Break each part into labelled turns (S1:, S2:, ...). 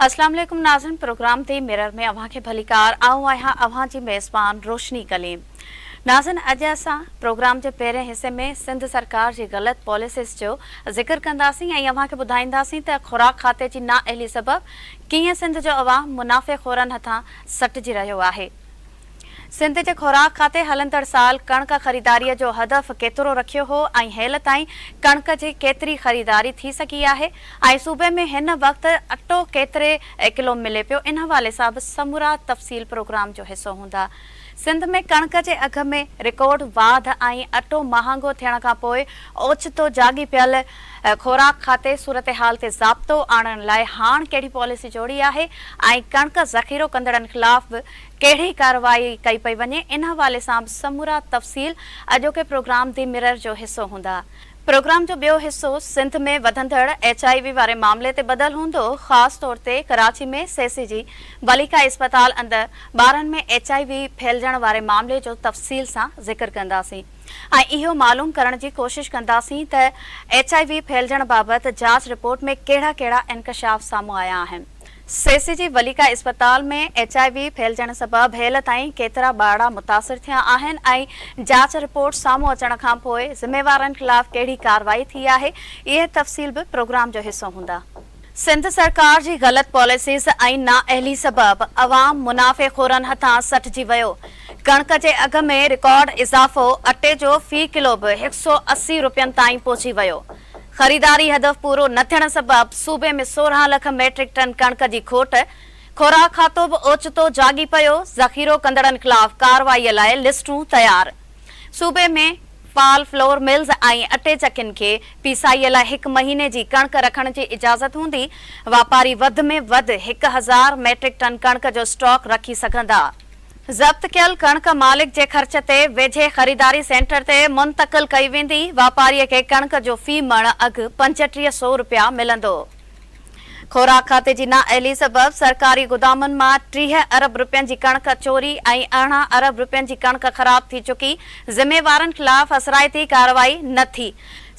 S1: اسلام عليڪم ناظرين پروگرام the mirror ۾ اوهان کي ڀليڪار آئون آهيان اوهان جي ميزبان روشني ڪليم ناظرين اڄ اسان پروگرام جي پهرين حصي ۾ سنڌ سرڪار جي غلط پاليسيز جو ذڪر ڪنداسين ۽ اوهان کي ٻڌائينداسين ته خوراڪ کاتي جي نااهلي سبب ڪيئن سنڌ جو عوام منافعي خورن هٿان سٽجي رهيو آهي. سنڌ جي خوراڪ کاتي هلندڙ سال ڪڻڪ خريداري جو هدف ڪيترو رکيو هو ۽ هيل تائين ڪڻڪ جي ڪيتري خريداري ٿي سگهي آهي ۽ صوبي ۾ هن وقت اٽو ڪيتري ڪلو ملي پيو ان حوالي سان به سمورا تفصيل پروگرام جو حصو هوندا. سنڌ ۾ ڪڻڪ جي اگهه ۾ رڪارڊ واڌ ۽ اٽو مهانگو ٿيڻ کانپوء اوچتو جاڳي پيل خوراڪ کاتي صورتحال تي ضابطو آڻڻ لاء هاڻ ڪهڙي پاليسي جوڙي آهي ۽ ڪڻڪ ذخيرو ڪندڙن خلاف به ڪهڙي ڪارروائي ڪئي پئي وڃي ان حوالي سان به سمورا تفصيل اڄوڪي پروگرام the mirror جو حصو هوندا. پروگرام جو ٻيو حصو سنڌ ۾ وڌندڙ ايڇ I V واري معاملي تي ٻڌل هوندو خاص طور تي ڪراچي ۾ سي سي جي وليڪا اسپتال اندر ٻارن ۾ ايڇ I V ڦهلجڻ واري معاملي جو تفصيل سان ذڪر ڪنداسين ۽ اهو معلوم ڪرڻ جي ڪوشش ڪنداسين ته ايڇ I V ڦهلجڻ بابت جاچ رپورٽ ۾ ڪهڙا ڪهڙا انڪشاف سامهون آيا آهن. سي سي جي وليڪا اسپتال ۾ ايڇ I V ڦهلجڻ سبب هيل تائين ڪيترا ٻارڙا متاثر ٿيا آهن ۽ جاچ رپورٽ سامهون اچڻ کانپوء ذميوارن خلاف ڪهڙي ڪارروائي ٿي آهي اهي تفصيل به پروگرام جو حصو هوندا. سنڌ سرڪار جي غلط پاليسيز ۽ نااهلي سبب عوام منافعي خورن هٿان سٽجي ويو، ڪڻڪ جي اگهه ۾ رڪارڊ اضافو، اٽي جو في ڪلو به هڪ سئو 80 رپين تائين پهچي ويو. خريداري هدف پورو نه ٿيڻ سبب صوبي ۾ 16 لک ميٽرڪ ٽن ڪڻڪ جي کوٽ، خوراڪ کاتو به اوچتو جاڳي پيو، ذخيرو ڪندڙن خلاف ڪارروائي لاء لسٽون تيار. صوبي ۾ فعال فلور ملز ۽ اٽي چڪين کي پيسائي لاء هڪ مهيني جي ڪڻڪ رکڻ جي اجازت هوندي، واپاري وڌ ۾ وڌ 1000 ميٽرڪ ٽن ڪڻڪ جو اسٽاڪ رکي سگهندا. ضبط ڪيل ڪڻڪ مالڪ جي خرچ تي ويجهي خريداري سينٽر تي منتقل ڪئي ويندي، واپاري کي ڪڻڪ جو في مڻ اگهه 35 سئو رپيا ملندو. خوراڪ کاتي جي نااهلي سبب سرڪاري گدامن مان 30 ارب رپين جي ڪڻڪ چوري ۽ 18 ارب رپين جي ڪڻڪ خراب ٿي چڪي، ذميوارن خلاف اثرائتي ڪارروائي نه ٿي.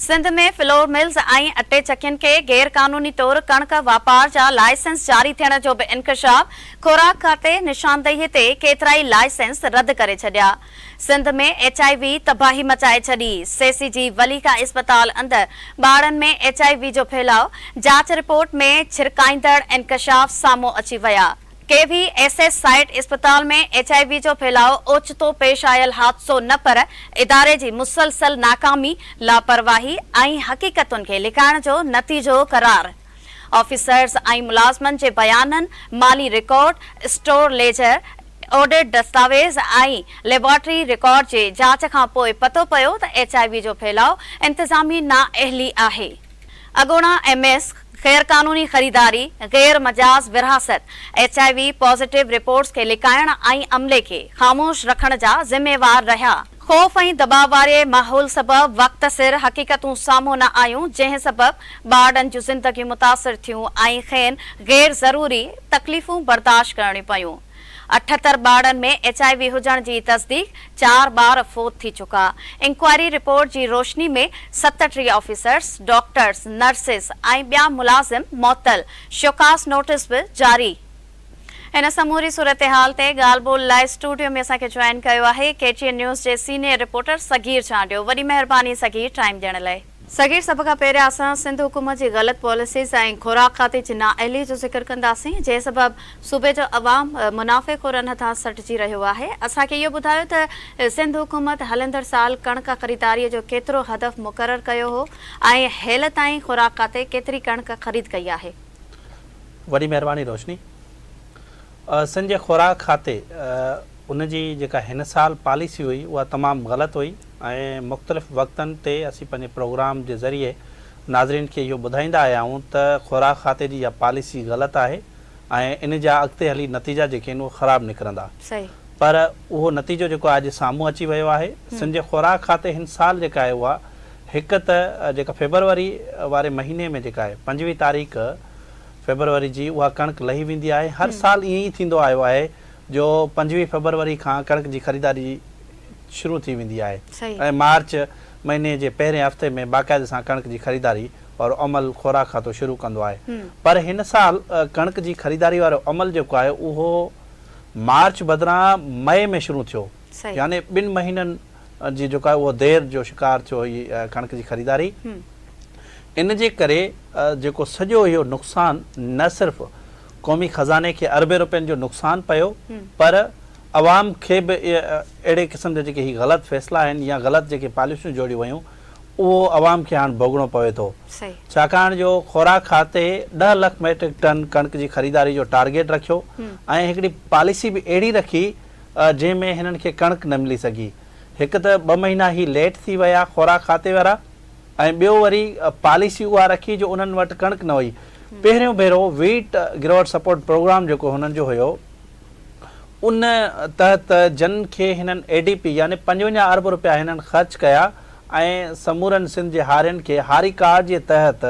S1: سنڌ ۾ فلور ملز ۽ اٽي چڪين کي غير قانوني طور ڪڻڪ واپار جا لائسنس جاري ٿيڻ جو به انڪشاف، خوراڪ کاتي نشاندهي تي ڪيترائي لائسنس رد ڪري ڇڏيا. سنڌ ۾ ايڇ I V تباهي مچائي ڇڏي، سي سي جي وليڪا اسپتال اندر ٻارڙن ۾ ايڇ I V جو ڦهلاء، جاچ رپورٽ ۾ ڇرڪائيندڙ انڪشاف سامهون اچي ويا. ڪي وي ايس ايس سائيٽ اسپتال ۾ ايڇ I V جو ڦهلاء اوچتو پيش آيل حادثو نه پر اداري جي مسلسل ناڪامي، لاپرواهي ۽ حقيقتن کي لڪائڻ جو نتيجو قرار. آفيسرز ۽ ملازمن جي بيانن، مالي رڪارڊ، اسٽور ليجر، آڊٽ دستاويز ۽ ليبارٽري رڪارڊ جي جاچ کان پوء پتو پيو ته ايڇ I V جو ڦهلاء انتظامي نااهلي آهي. اڳوڻا ايم ايس غير قانوني خريداري، غير مجاز ورهاست، H I V positive reports کي لڪائڻ ۽ عملي کي خاموش رکڻ جا ذميوار رهيا. خوف ۽ دٻاء واري ماحول سبب وقت سر حقيقتون سامهون نه آيون، جنهن سبب ٻارڙن جون زندگيون متاثر ٿيون ۽ کين غير ضروري تڪليفون برداشت ڪرڻيون پيون. 78 ٻارڙن ۾ ايڇ I V هجڻ جي تصديق، چار ٻار فوت ٿي چڪا. انڪوائري رپورٽ جي روشني ۾ 37 آفيسرز، ڊاڪٽرز، نرسز ۽ ٻيا ملازم معطل، شوڪاز نوٽيس به جاري. ان سموري صورتحال تي ڳالهه ٻولهه لاء اسٽوڊيو ۾ اسان کي جوائن ڪيو آهي ڪي ٽي اين نيوز جي سينيئر رپورٽر صغير چانڊيو. وڏي مهرباني صغير ٽائيم ڏيڻ لاء. صغير سڀ کان پهريان اسان سنڌ حڪومت جي غلط پاليسيز ۽ خوراڪ کاتي جي نااهلي جو ذڪر ڪنداسين جنهن سبب صوبي جو عوام منافعي خورن هٿان سٽجي رهيو آهي اسان کي اهو ٻڌايو ته سنڌ حڪومت هلندڙ سال ڪڻڪ خريداري جو ڪيترو هدف مقرر ڪيو هو ۽ هيل تائين خوراڪ کاتي ڪيتري ڪڻڪ خريد ڪئي آهي.
S2: وڏي مهرباني روشني. سنڌ جي خوراڪ کاتي ان جي جيڪا هن سال پاليسي هئي اها تمام غلط هئي ۽ مختلف وقتن تي اسين پنهنجي پروگرام جي ذريعي ناظرين کي اهو ٻڌائيندا آيا آهيون ته خوراڪ کاتي جي اها پاليسي غلط آهي ۽ ان جا اڳتي هلي نتيجا جيڪي آهن اهي خراب نڪرندا پر اهو نتيجو جيڪو آهي اڄ سامهون اچي ويو آهي. سنڌ جي خوراڪ کاتي هن سال جيڪا آهي اها هڪ ته جيڪا فيبروري واري مهيني ۾ جيڪا آهي 25 تاريخ فيبروري جي اها ڪڻڪ لهي ويندي آهي هر سال ائين ئي ٿيندو آيو آهي جو 25 فيبروري کان ڪڻڪ جي خريداري شروع ٿي ويندي آهي ۽ مارچ مهيني جي پهرين هفتي ۾ باقاعدي سان ڪڻڪ جي خريداري وارو عمل خوراڪ کاتو شروع ڪندو آهي پر هن سال ڪڻڪ جي خريداري وارو عمل جيڪو آهي اهو مارچ بدران مئي ۾ شروع ٿيو يعني ٻن مهينن جي جيڪو آهي اهو دير جو شڪار ٿيو هي ڪڻڪ جي خريداري ان جي ڪري جيڪو سڄو اهو نقصان نه صرف قومي خزاني کي اربين روپين جو نقصان پيو پر عوام کي به اهڙي قسم جا جيڪي هي غلط فيصلا آهن يا غلط جيڪي پاليسيون جوڙيون ويون اهو عوام کي هاڻ ڀوڳڻو پوي ٿو. ڇاڪاڻ جو خوراڪ کاتي ڏهه لک ميٽرڪ ٽن ڪڻڪ جي خريداري جو ٽارگيٽ رکيو ۽ هڪڙي پاليسي به اهڙي رکي جنهن ۾ هنن کي ڪڻڪ نه ملي سگهي. هڪ ته ٻه مهينا هي ليٽ ٿي ويا خوراڪ کاتي وارا ۽ ٻيو وري پاليسي اها رکي جو انهن وٽ ڪڻڪ نه هئي. پهريون ڀيرو ويٽ گروئر سپورٽ پروگرام جيڪو هنن جو هيو ان تحت جن کي هنن اي ڊي پي يعني 55 ارب روپيا هنن خرچ ڪيا ۽ سمورن سنڌ جي هارين کي هاري ڪارڊ جي تحت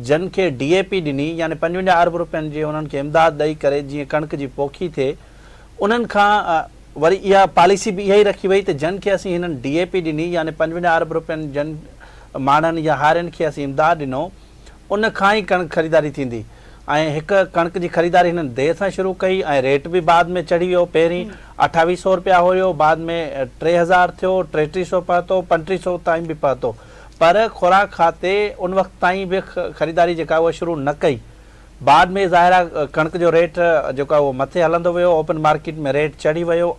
S2: جن کي ڊي اي پي ڏني يعني 55 ارب روپين جي انهن کي امداد ڏئي ڪري جيئن ڪڻڪ جي پوکي ٿئي انهن کان وري اها پاليسي به اها ئي رکي وئي ته جن کي اسين هنن ڊي اي پي ڏني يعني 55 ارب روپين جن ماڻهن يا هارين کي اسين امداد ڏنو ان کان ئي ڪڻڪ خريداري ٿيندي ۽ هڪ ڪڻڪ جي خريداري هنن دير سان شروع ڪئي ۽ ريٽ به بعد ۾ چڙهي ويو پهرين اٺاويهه سئو رپيا هيو بعد ۾ 3000 ٿيو 33 سئو پهتو 35 سئو تائين به پهتو پر خوراڪ کاتي ان وقت تائين به خريداري جيڪا اها شروع نه ڪئي بعد ۾ ظاهر آهي ڪڻڪ جو ريٽ جيڪو آهي اهو مٿي هلندو ويو اوپن مارڪيٽ ۾ ريٽ چڙهي ويو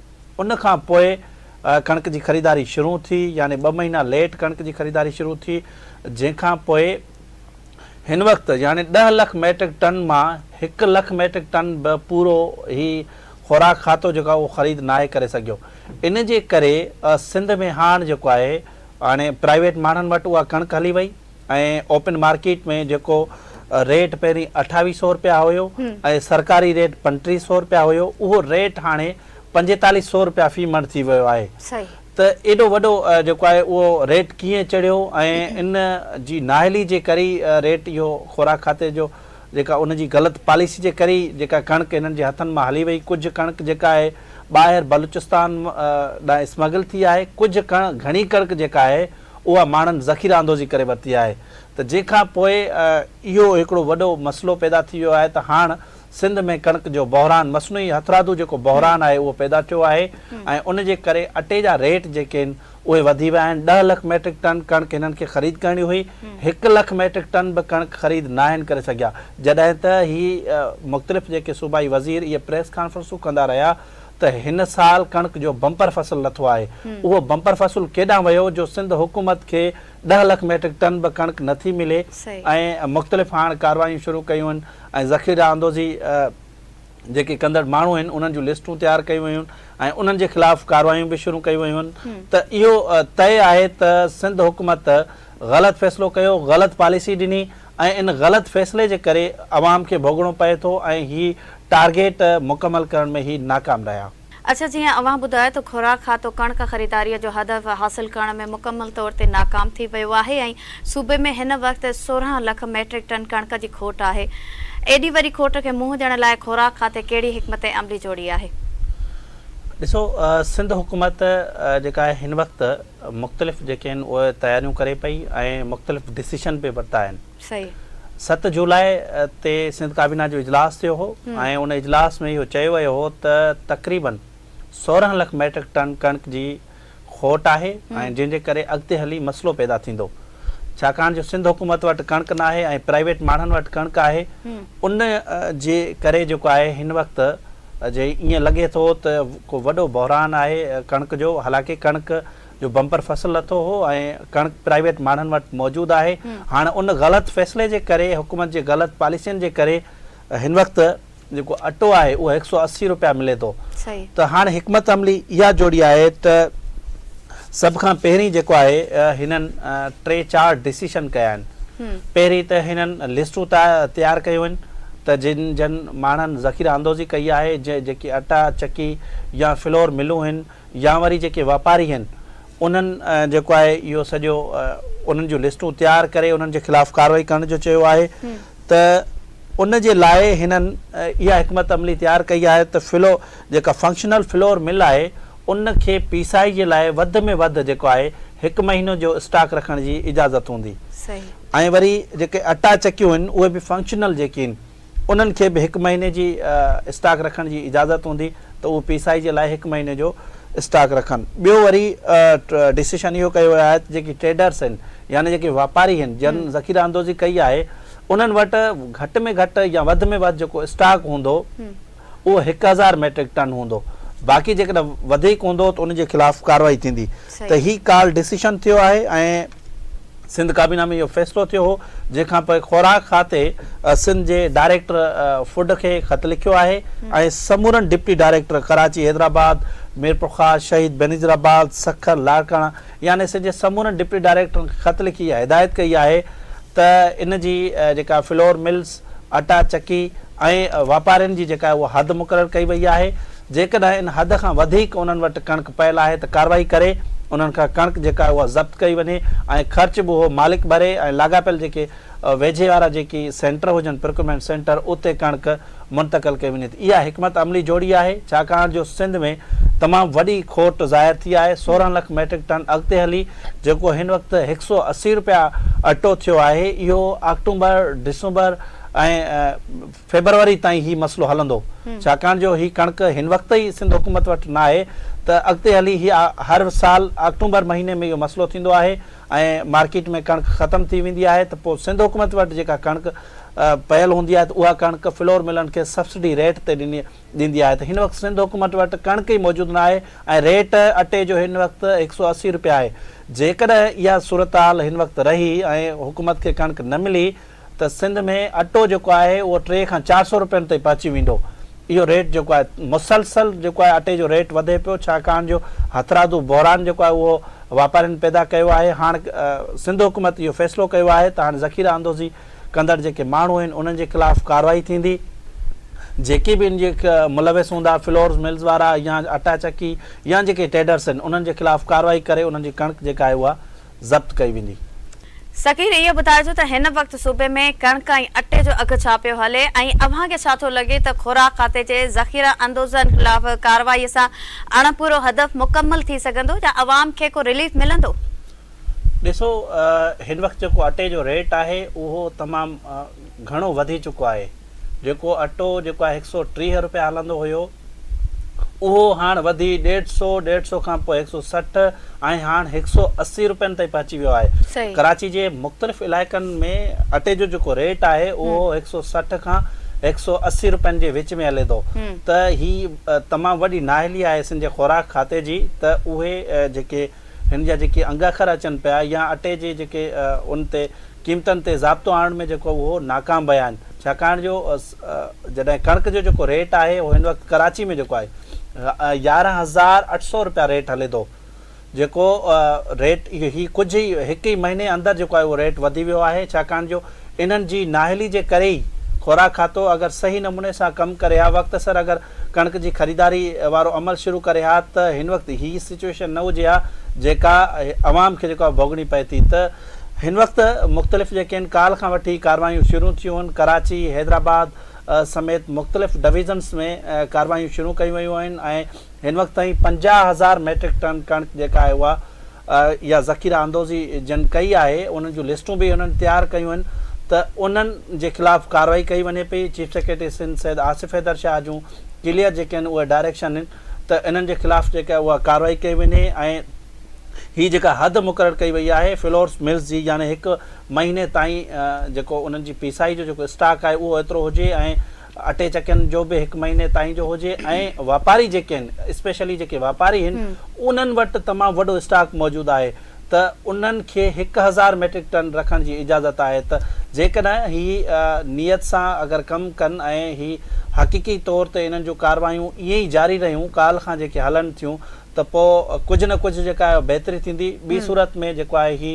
S2: ان کان پوء ڪڻڪ جي خريداري شروع ٿي يعني ٻه مهينا ليٽ ڪڻڪ جي خريداري شروع ٿي جنهن کان پوء هن وقت يعني ڏهه لک ميٽرڪ ٽن مان هڪ لک ميٽرڪ ٽن به پورو هي خوراڪ کاتو جيڪو آهي اهو خريد ناهي ڪري سگهيو ان جي ڪري سنڌ ۾ هاڻ جيڪو آهي هاڻي پرائيويٽ ماڻهن وٽ اها ڪڻڪ هلي وئي ۽ اوپن مارڪيٽ ۾ جيڪو ريٽ پهرين اٺاويهه سئو رپيا هيو ۽ سرڪاري ريٽ پنٽيهه سئو رپيا هيو اهو ريٽ هاڻي پنجيتاليهه سئو رپيا في مڻ ٿي ويو آهي ته ايڏو وڏو جيڪو آهي اهو ريٽ ڪيئن چڙهيو ۽ ان جي نااهلي جي ڪري ريٽ اهو خوراڪ کاتي جو جيڪا ان جي غلط پاليسي جي ڪري جيڪا ڪڻڪ هنن جي هٿن مان هلي وئي ڪجهه ڪڻڪ جيڪا آهي ٻاهر بلوچستان ڏانهن اسمگل ٿي آهي ڪجهه ڪڻ گهڻي ڪڻڪ جيڪا آهي اها ماڻهن ذخيره اندوزي ڪري ورتي آهي ته جنهن کان پوء اهو هڪڙو وڏو مسئلو پيدا ٿي ويو آهي ته هاڻ سنڌ ۾ ڪڻڪ جو بحران مصنوعي هٿرادو جيڪو بحران آهي اهو پيدا ٿيو آهي ۽ ان جي ڪري اٽي جا ريٽ جيڪي آهن اهي وڌي ويا آهن ڏهه لک ميٽرڪ ٽن ڪڻڪ هنن کي خريد ڪرڻي هئي هڪ لک ميٽرڪ ٽن به ڪڻڪ خريد ناهن ڪري سگهيا جڏهن ته هي مختلف جيڪي صوبائي وزير اهي پريس ڪانفرنسون ڪندا رهيا ته هن سال ڪڻڪ جو بمپر فصل لٿو آهي، اهو بمپر فصل ڪيڏانهن ويو جو سنڌ حڪومت کي ڏهه لک ميٽرڪ ٽن به ڪڻڪ نه ٿي ملي ۽ مختلف هاڻ ڪارروايون شروع ڪيون آهن ۽ ذخيره اندوزي جيڪي ڪندڙ ماڻهو آهن انهن جون لسٽون تيار ڪيون ويون آهن ۽ انهن جي خلاف ڪارروايون به شروع ڪيون ويون آهن ته اهو طئي آهي ته سنڌ حڪومت غلط فيصلو ڪيو، غلط پاليسي ڏني ۽ ان غلط فيصلي جي ڪري عوام کي ڀوڳڻو پئي ٿو ۽ هي ٽارگيٽ مڪمل ڪرڻ ۾ هي ناڪام رهيا.
S1: اڇا جيئن اوهان ٻڌايو ته خوراڪ کاتو ڪڻڪ خريداري جو هدف حاصل ڪرڻ ۾ مڪمل طور تي ناڪام ٿي ويو آهي ۽ صوبي ۾ هن وقت 16 لک ميٽرڪ ٽن ڪڻڪ جي کوٽ آهي. ايڏي وڏي کوٽ کي منهن ڏيڻ لاء خوراڪ کاتي ڪهڙي حڪمت عملي جوڙي آهي؟
S2: ڏسو سنڌ حڪومت جيڪا آهي هن وقت مختلف جيڪي آهن اهي تياريون ڪري پئي ۽ مختلف ڊسيشن به ورتا آهن. 7 جولاء تي سنڌ ڪابينا جو اجلاس ٿيو هو ۽ ان اجلاس ۾ اهو چيو ويو هو ته تقريبن 16 لک ميٽرڪ ٽن ڪڻڪ جي کوٽ آهي ۽ جنهن جي ڪري اڳتي هلي مسئلو پيدا ٿيندو ڇاڪاڻ جو سنڌ حڪومت وٽ ڪڻڪ ناهي ۽ پرائيويٽ ماڻهن وٽ ڪڻڪ آهي ان جي ڪري جيڪو آهي هن وقت جي ائين لڳي ٿو ته ڪو وڏو بحران آهي ڪڻڪ جو حالانڪه ڪڻڪ جو بمپر فصل لٿو هو ۽ ڪڻڪ پرائيويٽ ماڻهن وٽ موجود آهي هاڻ ان غلط فيصلي جي ڪري حڪومت جي غلط پاليسين جي ڪري هن وقت جيڪو اٽو آهي اهو هڪ سو 80 روپيا ملي ٿو ته هاڻ حڪمت عملي اها جوڙي آهي ته سڀ کان پهرين جيڪو آهي هنن ٽي چار ڊسيشن ڪيا آهن پهرين ته هنن لسٽون تيار ڪيون آهن ته جن جن ماڻهن ذخيره اندوزي ڪئي آهي جيڪي اٽا چڪي يا فلور ملون آهن يا وري جيڪي واپاري آهن انهن جيڪو آهي اهو سڄو انهن جون لسٽون تيار ڪري انهن جي خلاف ڪارروائي ڪرڻ جو چيو آهي ته ان جي لاء هنن اها حڪمت عملي تيار ڪئي آهي ته فلو جيڪا فنڪشنل فلور مل آهي ان کي پيسائي جي لاء وڌ ۾ وڌ جيڪو آهي هڪ مهينو جو اسٽاڪ رکڻ جي اجازت هوندي. ۽ وري جيڪي اٽا چڪيون آهن اهي به فنڪشنل جيڪي آهن انهن کي به هڪ مهيني جي اسٽاڪ رکڻ جي اجازت هوندي ته اهو پيسائي جي لاء هڪ مهيني جو اسٽاڪ رکن. ٻيو وري ڊسيشن اهو ڪيو ويو آهي ته جيڪي ٽريڊرس آهن يعني جيڪي واپاري آهن جن ذخيره اندوزي ڪئي آهي انهن وٽ گهٽ ۾ گهٽ يا وڌ ۾ وڌ جيڪو اسٽاڪ هوندو اهو 1000 ميٽرڪ ٽن هوندو باقي جيڪڏهن وڌيڪ هوندو ته ان جي خلاف ڪارروائي ٿيندي ته هي ڪالهه ڊسيشن ٿيو آهي ۽ سنڌ ڪابينا ۾ اهو فيصلو ٿيو هو جنهن کان پوء خوراڪ کاتي سنڌ جي ڊائريڪٽر فوڊ کي خط لکيو آهي ۽ سمورن ڊپٽي ڊائريڪٽر ڪراچي، حيدرآباد، ميرپورخاص، شهيد بينظير آباد، سکر، لاڙڪاڻا يعني سنڌ جي سمورن ڊپٽي ڊائريڪٽرن کي خط لکي اها هدايت ڪئي آهي ته ان جي جيڪا فلور ملز، اٽا چڪي ۽ واپارين جي جيڪا اها حد مقرر ڪئي وئي آهي جيڪڏهن ان حد کان وڌيڪ انهن وٽ ڪڻڪ پيل آهي ته ڪارروائي ڪري انهن کان ڪڻڪ جيڪا آهي اها ضبط ڪئي وڃي ۽ خرچ به اهو مالڪ ڀري ۽ لاڳاپيل جيڪي ويجهي وارا جيڪي سينٽر هجن پروڪيورمينٽ سينٽر اتي ڪڻڪ منتقل ڪئي وڃي ته اها حڪمت عملي جوڙي آهي ڇاڪاڻ جو سنڌ ۾ تمام وڏي کوٽ ظاهر ٿي آهي 16 لک ميٽرڪ ٽن اڳتي هلي جيڪو هن وقت هڪ سو 80 روپيا اٽو ٿيو آهي اهو آڪٽومبر ڊسمبر ۽ فيبروري تائين هي مسئلو هلندو ڇاڪاڻ جو هي ڪڻڪ هن وقت ئي سنڌ حڪومت وٽ ناهي ته اڳتي هلي هي هر سال آڪٽومبر مهيني ۾ اهو مسئلو ٿيندو آهي ۽ مارڪيٽ ۾ ڪڻڪ ختم ٿي ويندي آهي ته پوء سنڌ حڪومت وٽ جيڪا ڪڻڪ پيل هوندي آهي ته اها ڪڻڪ فلور ملن کي سبسڊي ريٽ تي ڏني ڏيندي آهي ته هن وقت سنڌ حڪومت وٽ ڪڻڪ ئي موجود ناهي ۽ ريٽ اٽي جو هن وقت هڪ سو 80 روپيا آهي جيڪڏهن اها صورتحال هن وقت رهي ۽ حڪومت کي ڪڻڪ نه ملي ته سنڌ ۾ اٽو جيڪو آهي اهو ٽي کان 400 روپين تائين پهچي ويندو. اهو ريٽ جيڪو آهي مسلسل جيڪو آهي اٽي جو ريٽ وڌي پيو ڇاڪاڻ جو هٿرادو بحران جيڪو آهي اهو واپارين پيدا ڪيو آهي. هاڻ سنڌ حڪومت اهو فيصلو ڪيو آهي ته هاڻ ذخيره اندوزي ڪندڙ جيڪي ماڻهو آهن انهن جي خلاف ڪارروائي ٿيندي. جيڪي به ان جي ملوث هوندا فلورز ملز وارا يا اٽا چڪي يا جيڪي ٽيڊرس آهن انهن جي خلاف ڪارروائي ڪري انهن جي ڪڻڪ جيڪا آهي اها ضبط ڪئي ويندي.
S1: سقير اهو ٻڌائجو ته هن وقت صوبي ۾ ڪڻڪ ۽ اٽي جو اگهه ڇا پيو هلي ۽ اوهان کي ڇا ٿو لڳي ته خوراڪ کاتي جي ذخيره اندوزن خلاف ڪارروائي سان اڻپورو هدف مڪمل ٿي سگهندو يا عوام کي ڪو رليف ملندو؟
S2: ڏسو هن وقت جيڪو اٽي جو ريٽ آهي اهو تمام گهڻو وڌي چڪو آهي جيڪو اٽو جيڪو آهي هڪ سو 30 روپيا هلندو هيو اهو هاڻ وڌي ڏيڍ سو، ڏيڍ سو کان پوء هڪ سو 60 ۽ هاڻ هڪ سو 80 روپين تائين پهچي ويو آهي. ڪراچي جي مختلف علائقن ۾ اٽي جو جيڪو ريٽ آهي اهو هڪ سو 60 کان هڪ سو 80 روپين جي وچ ۾ هلي ٿو ته هي تمام وڏي نااهلي آهي سنڌ جي خوراڪ کاتي جي ته اهي جيڪي هن جا جيڪي انگ اکر اچن پيا يا اٽي جي جيڪي ان تي قيمتن تي ضابطو آڻڻ ۾ جيڪو اهو ناڪام ويا آهن ڇاڪاڻ جو جڏهن ڪڻڪ جو جيڪو ريٽ آهي اهو هن وقت ڪراچي ۾ جيڪو آهي 11,800 روپيا ريٽ هلي ٿو جيڪو ريٽ هي ڪجهه ئي هڪ ئي مهيني اندر جيڪو آهي اهو ريٽ وڌي ويو آهي ڇاڪاڻ جو انهن جي نااهلي جي ڪري ئي خوراڪ کاتو اگر صحيح نموني سان ڪم ڪري ها وقت سر اگر ڪڻڪ جي خريداري وارو عمل شروع ڪري ها ته هن وقت هي سچويشن نه هجي ها جيڪا عوام کي جيڪو آهي ڀوڳڻي پئي ٿي ته هن وقت مختلف جيڪي آهن ڪالهه کان وٺي ڪارروايون شروع ٿيون آهن، ڪراچي، حيدرآباد سميت مختلف ڊويزنز ۾ ڪارروايون شروع ڪيون ويون آهن ۽ هن وقت تائين 50,000 ميٽرڪ ٽن ڪڻڪ جيڪا آهي اها يا ذخيره اندوزي جن ڪئي آهي انهن جون لسٽون به انهن تيار ڪيون آهن ته انهن جي خلاف ڪارروائي ڪئي وڃي پئي، چيف سيڪريٽري سنڌ سيد آصف حيدر شاهه جون ڪليئر جيڪي آهن اهي ڊائريڪشن آهن ته انهن جي خلاف جيڪا اها ڪارروائي ڪئي وڃي ۽ هي جيڪا حد مقرر ڪئي وئي آهي فلورس ملز جي يعني هڪ مهيني تائين جيڪو انهن جي پيسائي جو جيڪو اسٽاڪ آهي اهو ايترو هجي ۽ اٽي چڪين جو به هڪ مهيني تائين جو هجي ۽ واپاري جيڪي آهن اسپيشلي جيڪي واپاري آهن انهن وٽ تمام وڏو اسٽاڪ موجود آهي ته انهن کي 1000 ميٽرڪ ٽن رکڻ جي اجازت آهي ته جيڪڏهن هي نيت سان اگر ڪم ڪن ۽ هي حقيقي طور تي انهن جون ڪاروايون ائين ئي جاري رهيون ڪالهه کان جيڪي هلن ٿيون ته پوء ڪجهه نه ڪجهه جيڪا آهي بهتري ٿيندي، ٻي صورت ۾ جيڪو آهي هي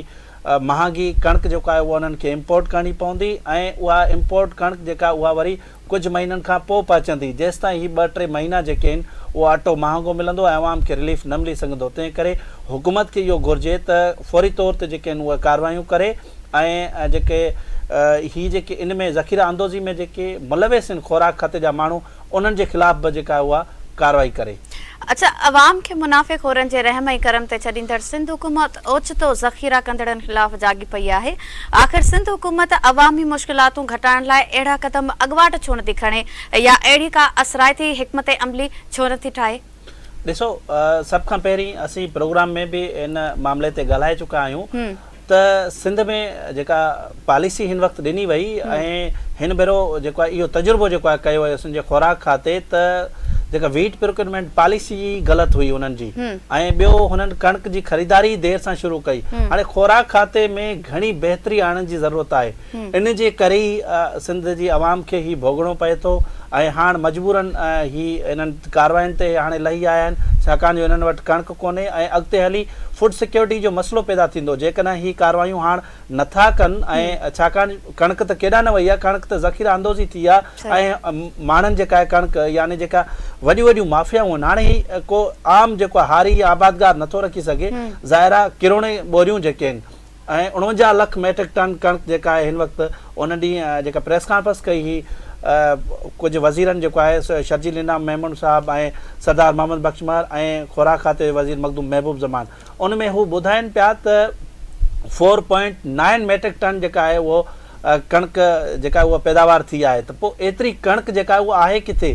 S2: مهانگي ڪڻڪ جيڪو آهي اها انهن کي امپورٽ ڪرڻي پوندي ۽ اها امپورٽ ڪڻڪ جيڪا اها وري ڪجهه مهينن کان پوء پهچندي جيستائين هي ٻه ٽي مهينا جيڪي آهن اهو اٽو مهانگو ملندو ۽ عوام کي رليف نه ملي سگهندو تنهن ڪري حڪومت کي اهو گهرجي ته فوري طور تي جيڪي آهن اهي ڪارروايون ڪري ۽ جيڪي هي جيڪي ان ۾ ذخيره اندوزي ۾ جيڪي ملوث آهن خوراڪ کاتي جا ماڻهو انهن جي خلاف به جيڪا آهي اها ڪارروائي ڪري.
S1: اڇا عوام کي منافعي خورن جي رحم ۽ ڪرم تي ڇڏيندڙ سنڌ حڪومت اوچتو ذخيرا ڪندڙن خلاف جاڳي پئي آهي. آخر سنڌ حڪومت عوامي مشڪلاتون گهٽائڻ لاء اهڙا قدم اڳواٽ ڇو نٿي کڻي يا اهڙي ڪا اثرائتي حڪمت عملي ڇو نٿي ٺاهي؟
S2: ڏسو سڀ کان پهرين اسين پروگرام ۾ به ان معاملي تي ڳالهائي چڪا آهيون ته سنڌ ۾ جيڪا پاليسي هن وقت ڏني وئي ۽ هن ڀيرو جيڪو آهي اهو تجربو جيڪو آهي ڪيو ويو سنڌ جي خوراڪ کاتي ته جيڪا ويٽ پروڪيورمينٽ پاليسي ئي غلط هئي انهن جي ۽ ٻيو هنن ڪڻڪ جي خريداري ئي دير سان شروع ڪئي هاڻي خوراڪ کاتي ۾ گهڻي بهتري آڻڻ جي ضرورت آهي ان جي ڪري ئي سنڌ جي عوام کي هي ڀوڳڻو پئي ٿو ۽ هاڻ مجبورن هي انهن ڪارواين تي هاڻي لهي آيا آهن ڇاڪاڻ جو انهن وٽ ڪڻڪ ڪونهي ۽ اڳتي هلي فوڊ سيڪيورٽي جو مسئلو پيدا ٿيندو جيڪڏهن هي ڪاروايون هاڻ نٿا ڪن ۽ ڇاڪاڻ ڪڻڪ ته ڪيڏانهن نه وئي آهي ڪڻڪ ته ذخيره اندوزي ٿي آهي ۽ ماڻهن جيڪا آهي ڪڻڪ يعني جيڪا وڏيون وڏيون مافيائون آهن هاڻي هي ڪو عام جيڪو هاري يا آبادگار نٿو رکي سگهي ظاهر آهي ڪروڙين ٻوريون جيڪي آهن ۽ 49 لک ميٽرڪ ٽن ڪڻڪ جيڪا آهي هن وقت ان ڏينهن جيڪا پريس ڪانفرنس ڪئي هئي ڪجهه وزيرن جيڪو آهي شرجيل انعام ميمڻ صاحب ۽ سردار محمد بخش مهر ۽ خوراڪ کاتي جي وزير مخدوم محبوب زمان ان ۾ هو ٻڌائين پيا ته four point nine metric ton جيڪا آهي اهو ڪڻڪ جيڪا اها پيداوار ٿي آهي ته پوء ايتري ڪڻڪ جيڪا آهي اها آهي ڪٿي؟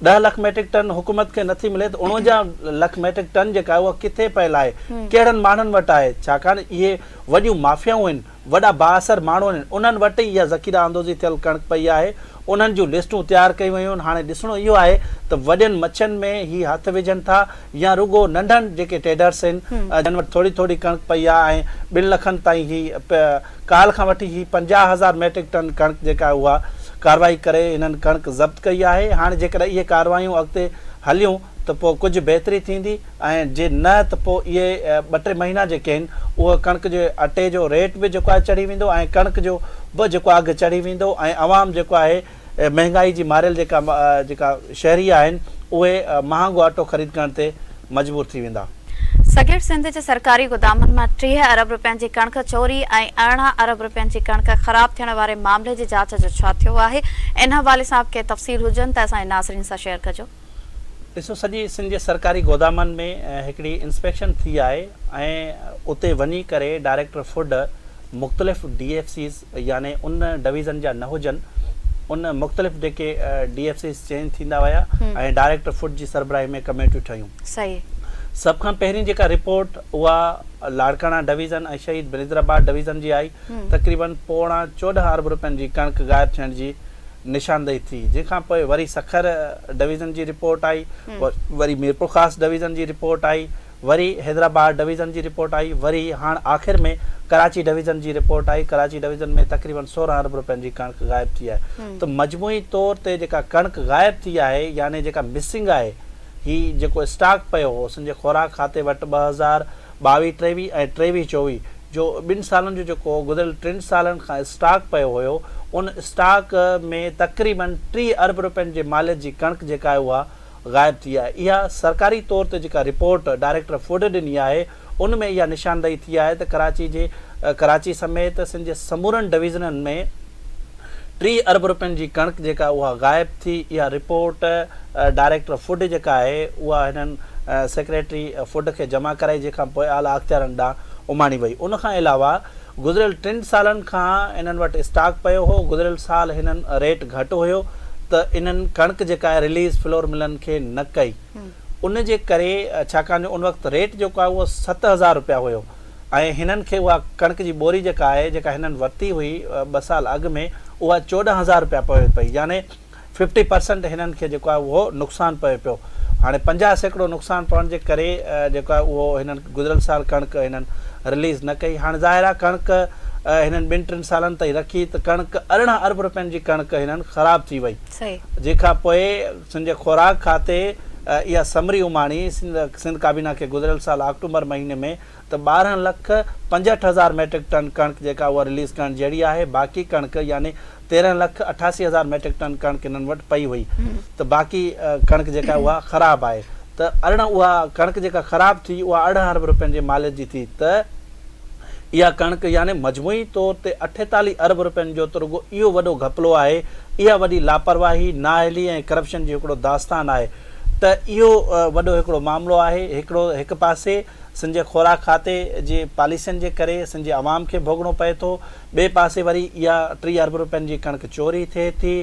S2: ڏهه لک ميٽرڪ ٽن حڪومت کي نٿي ملي ته 49 لک ميٽرڪ ٽن جيڪا آهي اها ڪٿي پيل آهي؟ ڪهڙن ماڻهن وٽ آهي؟ ڇاڪاڻ اهي وڏيون مافيائون آهن، وڏا بااثر ماڻهو آهن، انهن وٽ ئي اها ذخيره اندوزي ٿيل ڪڻڪ پئي آهي، انهن جون لسٽون تيار ڪيون ويون آهن، هاڻي ڏسڻو اهو آهي ته وڏين مڇين ۾ هي هٿ وجهن ٿا يا رڳو ننڍن جيڪي ٽيڊرس آهن جن وٽ ٿوري ٿوري ڪڻڪ پئي آهي ۽ ٻن لکن تائين هي ڪالهه کان وٺي هي 50 هزار ميٽرڪ ٽن ڪڻڪ جيڪا آهي اها ڪارروائي ڪري هنن ڪڻڪ ضبط ڪئي آهي هاڻي جيڪڏهن اهي ڪارروايون اڳتي هليون ته پوء ڪجهه بهتري ٿيندي ۽ جي نه ته پوء اهي ٻه ٽي مهينا جيڪي آهن اهو ڪڻڪ جي اٽي جو ريٽ به جيڪو آهي چڙهي ويندو ۽ ڪڻڪ جو به جيڪو اگهه چڙهي ويندو ۽ عوام جيڪو آهي مهنگائي جي ماريل جيڪا جيڪا شهري آهن اهي مهانگو اٽو خريد ڪرڻ تي مجبور ٿي ويندا.
S1: سگهڙ سنڌ جي سرڪاري گدامن مان 30 ارب رپين جي ڪڻڪ چوري ۽ 18 ارب رپين جي ڪڻڪ خراب ٿيڻ واري معاملي جي جاچ جو ڇا ٿيو آهي ان حوالي سان به ڪي تفصيل هجن ته اسان جي ناظرين سان شيئر ڪجو.
S2: ڏسو سڄي سنڌ جي سرڪاري گودامن ۾ هڪڙي انسپيڪشن ٿي آهي ۽ اتي وڃي ڪري ڊائريڪٽر فوڊ مختلف ڊي ايف سيز يعني ان ڊويزن جا نه هجن ان مختلف جيڪي ڊي ايف سيز چينج ٿيندا ويا ۽ ڊائريڪٽر فوڊ جي سربراهي ۾ ڪميٽيون ٺهيون.
S1: صحيح.
S2: سڀ کان پهرين جيڪا رپورٽ اها لاڙڪاڻا ڊويزن ۽ شهيد بينظيرآباد ڊويزن جي آئي تقريبن پوڻا 14 ارب روپين جي ڪڻڪ غائب ٿيڻ جي نشاندهي ٿي جنهن کان پوء وري سکر ڊويزن جي رپورٽ آئي وري ميرپورخاص ڊويزن جي رپورٽ آئي وري حيدرآباد ڊويزن جي رپورٽ آئي، وري هاڻ آخر ۾ ڪراچي ڊويزن جي رپورٽ آئي، ڪراچي ڊويزن ۾ تقريبن 16 ارب روپين جي ڪڻڪ غائب ٿي آهي ته مجموعي طور تي جيڪا ڪڻڪ غائب ٿي آهي يعني جيڪا مسنگ آهي هي جيڪو اسٽاڪ پيو هو سنڌ جي خوراڪ کاتي وٽ 2022 23 ۽ 23 24 جو ٻن سالن جو جيڪو گذريل ٽن سالن کان اسٽاڪ پيو هيو ان اسٽاڪ ۾ تقريبن 30 ارب روپين جي ماليت جي ڪڻڪ جيڪا آهي اها غائب ٿي آهي. اها سرڪاري طور تي جيڪا رپورٽ ڊائريڪٽر فوڊ ڏني آهي ان ۾ اها نشاندهي ٿي آهي ته ڪراچي جي ڪراچي سميت سنڌ جي سمورن ڊويزنن ۾ 30 ارب روپين جي ڪڻڪ جيڪا اها غائب ٿي اها رپورٽ ڊائريڪٽر فوڊ جيڪا آهي اها هنن سيڪريٽري فوڊ کي جمع ڪرائي جنهن کان پوء اعليٰ اختيارن ڏانهن اماڻي وئي ان کان علاوه گذريل ٽن سالن کان انهن وٽ اسٽاڪ پيو هو، گذريل سال هنن ريٽ گهٽ هيو ته انهن ڪڻڪ جيڪا آهي رليز فلور ملن کي نه ڪئي ان جي ڪري ڇاڪاڻ جو ان وقت ريٽ جيڪو آهي اهو 7000 رپيا هيو ۽ هنن کي اها ڪڻڪ جي ٻوري جيڪا آهي جيڪا هنن ورتي هئي ٻه سال اڳ ۾ اها 14000 رپيا پوي پئي يعني ففٽي پرسنٽ هنن کي جيڪو آهي اهو نقصان پوي پيو هاڻي 50% نقصان پوڻ جي ڪري جيڪو آهي اهو هنن گذريل سال ڪڻڪ هنن رليز نه ڪئي هاڻي ظاهر آهي ڪڻڪ هنن ٻن ٽن سالن تائين رکي ته ڪڻڪ 18 ارب روپين جي ڪڻڪ هنن خراب ٿي وئي جنهن کان پوء سنڌ جي خوراڪ کاتي اها سمري اماڻي سنڌ ڪابينا کي گذريل سال آڪٽومبر مهيني ۾ ته 12 لک 65 هزار ميٽرڪ ٽن ڪڻڪ جيڪا اها رليز ڪرڻ جهڙي آهي باقي ڪڻڪ يعني 13 لک 88 هزار ميٽرڪ ٽن ڪڻڪ هنن وٽ پئي هئي ته باقي ڪڻڪ جيڪا اها خراب آهي ته 18 اها ڪڻڪ جيڪا خراب ٿي اها 18 ارب روپين جي ماليت جي ٿي ته اها ڪڻڪ يعني مجموعي طور تي 48 ارب روپين جو ته رڳو اهو وڏو گهپلو آهي اها وڏي لاپرواهي، نااهلي ۽ ڪرپشن جو هڪڙو داستان آهي. ته اهو وڏو هڪڙو معاملو آهي. هڪڙو هڪ پاسي سنڌ جي خوراڪ کاتي جي پاليسين جي ڪري سنڌ جي عوام کي ڀوڳڻو پئي ٿو، ٻئي پاسي وري اها 30 ارب روپين جي ڪڻڪ چوري ٿئي ٿي،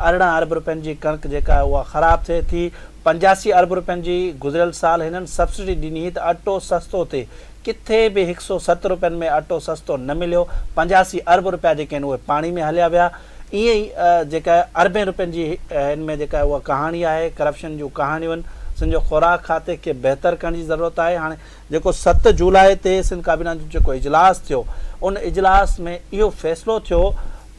S2: 18 ارب روپين جي ڪڻڪ جيڪا آهي اها خراب ٿئي ٿي، 85 ارب روپين جي گذريل سال هنن سبسڊي ڏني هئي ته اٽو سستو ٿئي، ڪٿي به هڪ سو ست روپين ۾ اٽو سستو نه مليو، 85 ارب روپيا جيڪي آهن اهي پاڻي ۾ هليا ويا، ائين ئي جيڪا اربين روپين جي هن ۾ جيڪا اها ڪهاڻي آهي، ڪرپشن جون ڪهاڻيون آهن، سنڌ جو خوراڪ کاتي کي بهتر ڪرڻ جي ضرورت آهي، هاڻي جيڪو 7 جولاء تي سنڌ ڪابينا جو جيڪو اجلاس ٿيو ان اجلاس ۾ اهو فيصلو ٿيو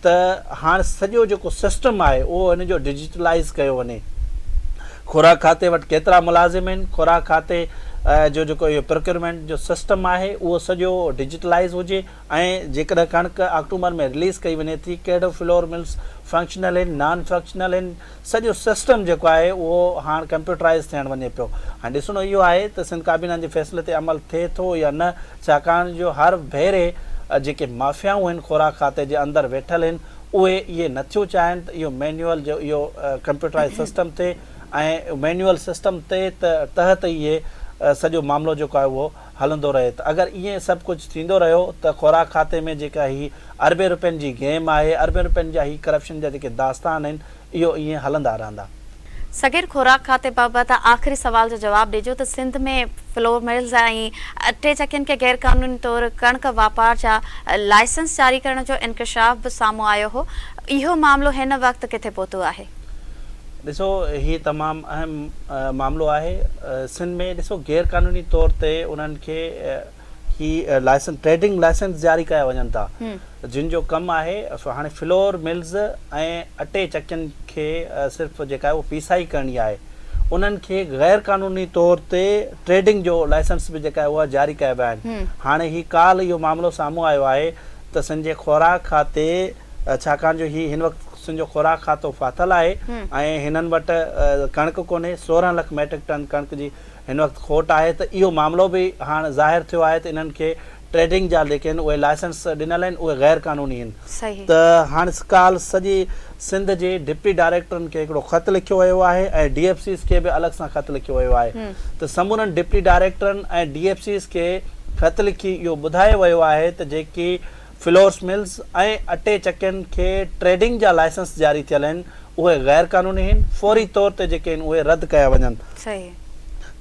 S2: ته هاڻ سڄو جيڪو سسٽم آهي اهو هن جو ڊجيٽلائيز ڪيو وڃي، خوراڪ کاتي وٽ ڪيترا ملازم آهن، خوراڪ کاتي جو جيڪو اهو پروڪيورمينٽ جو سسٽم آهي اهو سڄو ڊجيٽلائيز هجي ۽ جيڪڏهن ڪڻڪ آڪٽومبر ۾ رليز ڪئي وڃي ٿي ڪهڙو فلور ملز فنڪشنل آهن نان فنڪشنل آهن سڄو سسٽم جيڪو آهي اهو هاڻ ڪمپيوٽرائيز ٿيڻ وڃي پيو هاڻي ڏسڻو اهو آهي ته سنڌ ڪابينا جي فيصلي تي عمل ٿئي ٿو يا نه ڇاڪاڻ جو هر ڀيري جيڪي مافيائون آهن خوراڪ کاتي جي اندر ويٺل آهن اهي اهي نٿيون چاهين ته اهو مينيول جو اهو ڪمپيوٽرائيز سسٽم ٿئي ۽ مينيول سسٽم تي تحت اهي سڄو معاملو جيڪو آهي اهو هلندو رهي ته اگر ائين سڀ ڪجهه ٿيندو رهيو ته خوراڪ کاتي ۾ جيڪا هي اربين روپين جي گيم آهي، اربين روپين جا هي ڪرپشن جا جيڪي داستان آهن اهو ائين هلندا رهندا.
S1: صغير خوراڪ کاتي بابت آخري سوال جو جواب ڏجو ته سنڌ ۾ فلور ملز ۽ اٽي چڪين کي غير قانوني طور ڪڻڪ واپار جا لائسنس جاري ڪرڻ جو انڪشاف به سامهون آيو هو اهو معاملو هن وقت ڪٿي پهتو آهي؟
S2: ڏسو هي تمام اهم معاملو آهي سنڌ ۾ ڏسو غير قانوني طور تي انهن کي هي لائسنس ٽريڊنگ لائسنس جاري ڪيا وڃن ٿا جن جو ڪم آهي هاڻي فلور ملز ۽ اٽي چڪين کي صرف جيڪا آهي اهو پيسائي ڪرڻي آهي انهن کي غير قانوني طور تي ٽريڊنگ جو لائسنس به جيڪا آهي اها جاري ڪيا ويا آهن هاڻي هي ڪالهه اهو معاملو سامهون آيو آهي ته سنڌ جي خوراڪ کاتي ڇاڪاڻ جو هي هن وقت سنڌ جو خوراڪ کاتو ڦاٿل آهي ۽ هنن وٽ ڪڻڪ ڪونهي، 16 لک ميٽرڪ ٽن ڪڻڪ جي هن وقت کوٽ آهي ته اهو معاملو به هاڻ ظاهر ٿيو آهي ته انهن کي ٽريڊنگ جا جيڪي آهن اهي لائسنس ڏنل آهن اهي غير قانوني آهن ته هاڻ ڪالهه سڄي سنڌ جي ڊپٽي ڊائريڪٽرن کي هڪڙو خط لکيو ويو آهي ۽ ڊي ايف سيز کي به الڳ سان خط لکيو ويو آهي ته سمورن ڊپٽي ڊائريڪٽرن ۽ ڊي ايف سيز کي خط لکي اهو ٻڌايو ويو آهي ته جيڪي فلورس ملز ۽ اٽي چڪين کي ٽريڊنگ جا لائسنس جاري ٿيل آهن اهي غير قانوني آهن فوري طور تي جيڪي آهن اهي رد ڪيا وڃن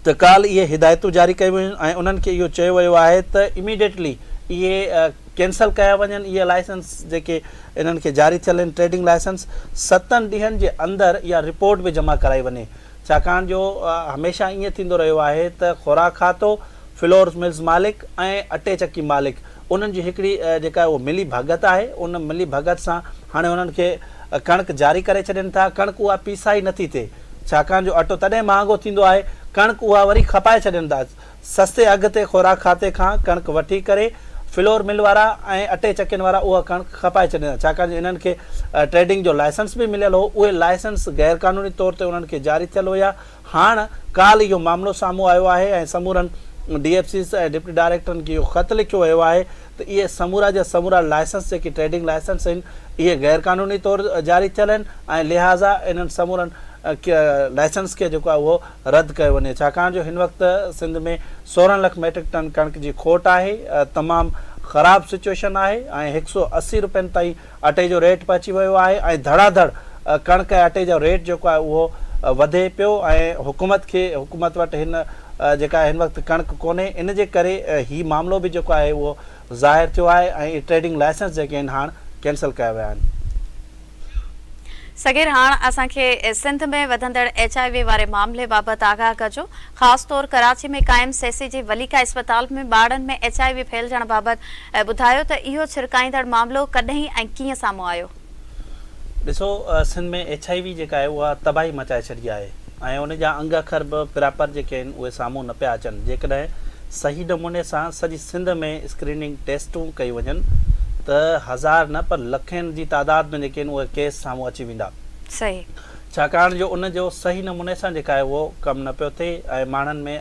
S2: ته ڪالهه اهي هدايتون جاري ڪيون ويون ۽ انهن کي اهو چيو ويو آهي ته اميڊيٽلي اهي ڪينسل ڪيا وڃن اهي لائسنس جيڪي انهن کي جاري ٿيل آهن ٽريڊنگ لائسنس ستن ڏينهن جي اندر اها رپورٽ به جمع ڪرائي وڃي ڇاڪاڻ جو هميشه ائين ٿيندو رهيو آهي ته خوراڪ کاتو، فلورز ملز مالڪ ۽ اٽي چڪي مالڪ انهن جي هڪڙي جيڪا اهو ملي ڀڳت آهي ان ملي ڀڳت سان هاڻي انهن کي ڪڻڪ جاري ڪري ڇڏين ٿا ڪڻڪ اها پيسائي نٿي ٿئي ڇاڪاڻ جو اٽو تڏهن مهانگو ٿيندو آهي ڪڻڪ اها وري کپائي ڇڏين ٿا سستي اگهه تي خوراڪ کاتي کان ڪڻڪ وٺي ڪري فلور مل وارا ۽ اٽي چڪين وارا اها ڪڻڪ کپائي ڇڏين ٿا ڇاڪاڻ جو انهن کي ٽريڊنگ جو لائسنس به مليل هو اهي لائسنس غير قانوني طور تي انهن کي جاري ٿيل هيا هاڻ ڪالهه اهو معاملو سامهون آيو آهي ۽ سمورن ڊي ايف سيز ۽ ڊپٽي ڊائريڪٽرن کي اهو خط لکيو ويو آهي ته اهي سمورا جا سمورا لائسنس جيڪي ٽريڊنگ لائسنس آهن اهي غير قانوني طور جاري ٿيل آهن ۽ لهٰذا انهن سمورن لائسنس کي جيڪو آهي اهو رد ڪيو وڃي ڇاڪاڻ جو هن وقت سنڌ ۾ 16 لک ميٽرڪ ٽن ڪڻڪ جي کوٽ آهي تمام خراب سچوئيشن آهي ۽ هڪ سو 80 روپين تائين اٽي جو ريٽ پهچي ويو آهي ۽ ڌڙا ڌڙ ڪڻڪ ۽ اٽي جو ريٽ جيڪو آهي اهو وڌي پيو ۽ حڪومت کي حڪومت وٽ هن جيڪا هن وقت ڪڻڪ ڪونهي ان جي ڪري هي معاملو به جيڪو آهي اهو ظاهر ٿيو آهي ۽ ٽريڊنگ لائسنس جيڪي آهن هاڻ ڪينسل ڪيا ويا آهن.
S1: صغير هاڻ اسان کي سنڌ ۾ وڌندڙ ايڇ I V واري معاملي بابت آگاهه ڪجو، خاص طور ڪراچي ۾ قائم سيسي جي وليڪا اسپتال ۾ ٻارڙن ۾ ايڇ I V ڦهلجڻ بابت ٻڌايو ته اهو ڇرڪائيندڙ معاملو ڪڏهن ۽ ڪيئن سامهون آيو؟
S2: ڏسو سنڌ ۾ ايڇ I V جيڪا آهي اها تباهي مچائي ڇڏي آهي ۽ ان جا انگ اکر به پراپر جيڪي آهن اهي سامهون نه پيا اچن جيڪڏهن صحيح نموني سان سڄي سنڌ ۾ اسڪريننگ ٽيسٽون ڪيون وڃن ته هزار نه پر لکين جي تعداد ۾ جيڪي آهن اهي ڪيس سامهون اچي ويندا. ڇاڪاڻ جو ان جو صحيح نموني سان جيڪا آهي اهو ڪم نه پيو ٿئي ۽ ماڻهن ۾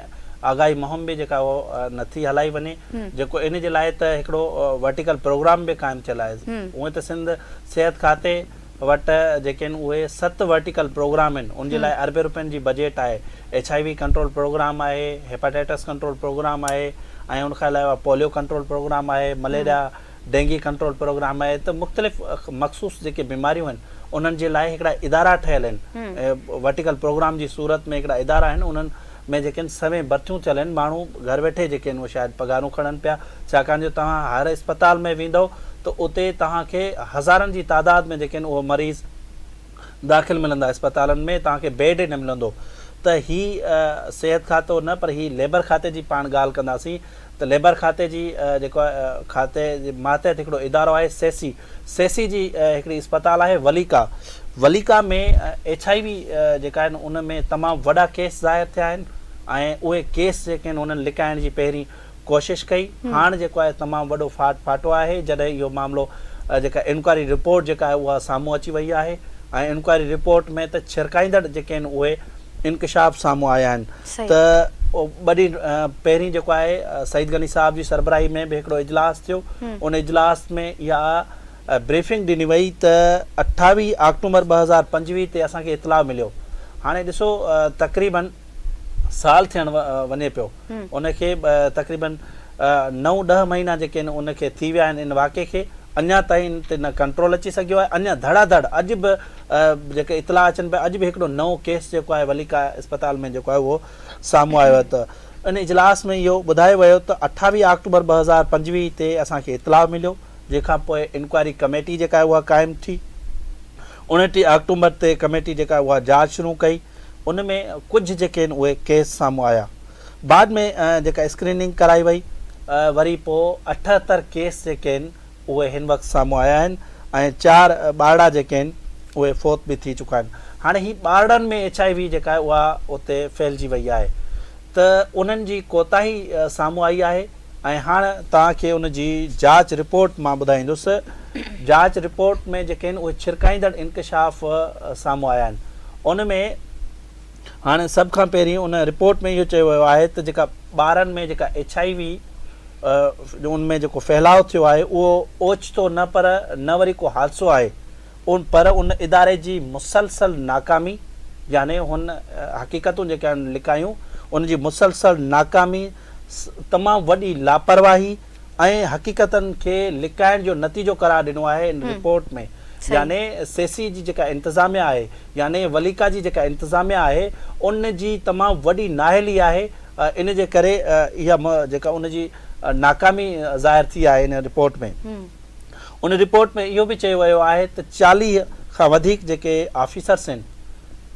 S2: آگاهي مهم به جيڪا اهو نه ٿي هلائي وڃي جيڪو ان جي لاء ته هڪڙو ورٽيڪل پروگرام به قائم ٿيل آهي هونئن ته سنڌ صحت کاتي وٽ جيڪي آهن اهي ست ورٽيڪل پروگرام آهن ان جي لاء اربين روپين جي بجيٽ آهي H I V control programme آهي هيپاٽائٽس ڪنٽرول پروگرام آهي ۽ ان کان علاوه پوليو ڪنٽرول پروگرام آهي مليريا ڊينگي ڪنٽرول پروگرام آهي ته مختلف مخصوص جيڪي بيماريون آهن انهن جي لاء هڪڙا ادارا ٺهيل آهن ورٽيڪل پروگرام جي صورت ۾ هڪڙا ادارا آهن انهن ۾ جيڪي آهن سوين برٿيون ٿيل آهن ماڻهو گهر ويٺي جيڪي آهن اهي شايد پگهارون کڻن پيا ڇاڪاڻ جو توهان هر اسپتال ۾ ويندؤ ته اتي توهان کي هزارن جي تعداد ۾ جيڪي آهن اهي مريض داخل ملندا اسپتالن ۾ توهان کي بيڊ ئي نه ملندو ته هي صحت کاتو نه پر هي ليبر کاتي جي پاڻ ڳالهه ڪنداسين ته ليبر کاتي جي جيڪو کاتي جي ماتحت هڪڙو ادارو آهي سيسي سيسي جي هڪڙي اسپتال آهي Valika Valika ۾ H I V جيڪا آهن ان ۾ تمام وڏا ڪيس ظاهر ٿيا آهن ۽ اهي ڪيس جيڪي آهن انهن لڪائڻ جي پهرين ڪوشش ڪئي هاڻ جيڪو آهي تمام وڏو ڦاٽ ڦاٽو آهي جڏهن اهو معاملو جيڪا انڪوائري رپورٽ جيڪا آهي اها سامهون اچي وئي آهي ۽ انڪوائري رپورٽ ۾ ته ڇرڪائيندڙ جيڪي آهن اهي انڪشاف سامهون آيا آهن ته ٻه ڏينهن پهرين جيڪو آهي سعيد غني صاحب جي سربراهي ۾ به هڪڙو اجلاس ٿيو ان اجلاس ۾ اها بريفنگ ڏني وئي ته 28 آڪٽومبر 2025 تي اسان کي اطلاع مليو هاڻي ڏسو تقريبن سال ٿيڻ وڃي پيو ان کي تقريبن نو ڏهه مهينا جيڪي آهن ان کي ٿي ويا آهن ان واقعي کي اڃا تائين ان تي نه ڪنٽرول اچي سگهيو آهي اڃا ڌڙا ڌڙ اڄ به جيڪي اطلاع اچن پيا اڄ به هڪڙو نئون ڪيس جيڪو آهي وليڪا اسپتال ۾ جيڪو آهي اهو سامهون آيو آهي ته ان اجلاس ۾ اهو ٻڌايو ويو ته 28 آڪٽوبر 2025 تي اسان کي اطلاع مليو جنهن کان پوء انڪوائري ڪميٽي جيڪا آهي اها قائم ٿي 29 آڪٽوبر تي ڪميٽي جيڪا آهي اها جاچ شروع ڪئي ان ۾ ڪجهه جيڪي آهن اهي ڪيس سامهون آيا بعد ۾ جيڪا اسڪريننگ ڪرائي وئي وري پوء 78 ڪيس جيڪي آهن اهي هن وقت سامهون آيا آهن ۽ چار ٻارڙا جيڪي آهن اهي فوت به ٿي چڪا آهن. هاڻي هي ٻارڙن ۾ ايڇ I V جيڪا آهي اها اتي ڦهلجي وئي آهي ته انهن جي ڪوتاهي سامهون آئي آهي ۽ هاڻ توهان کي ان جي جاچ رپورٽ مان ٻڌائيندس. جاچ رپورٽ ۾ جيڪي آهن اهي ڇرڪائيندڙ انڪشاف سامهون آيا آهن. ان ۾ هاڻي سڀ کان پهرين ان رپورٽ ۾ اهو چيو ويو آهي ته جيڪا ٻارن ۾ جيڪا ايڇ I V ان ۾ جيڪو ڦهلاء ٿيو آهي اهو اوچتو نه پر نه وري ڪو حادثو آهي ان پر ان اداري جي مسلسل ناڪامي يعني هن حقيقتون جيڪي آهن لڪايون ان جي مسلسل ناڪامي تمام وڏي لاپرواهي ۽ حقيقتن کي لڪائڻ جو نتيجو قرار ڏنو آهي ان رپورٽ ۾ يعني سيسي جي جيڪا انتظاميا آهي يعني وليڪا جي جيڪا انتظاميا آهي ان جي تمام وڏي نااهلي آهي ان جي ڪري اها جيڪا ان جي ناڪامي ظاهر ٿي آهي ان رپورٽ ۾ ان رپورٽ ۾ اهو به چيو ويو آهي ته 40 کان وڌيڪ جيڪي آفيسرس آهن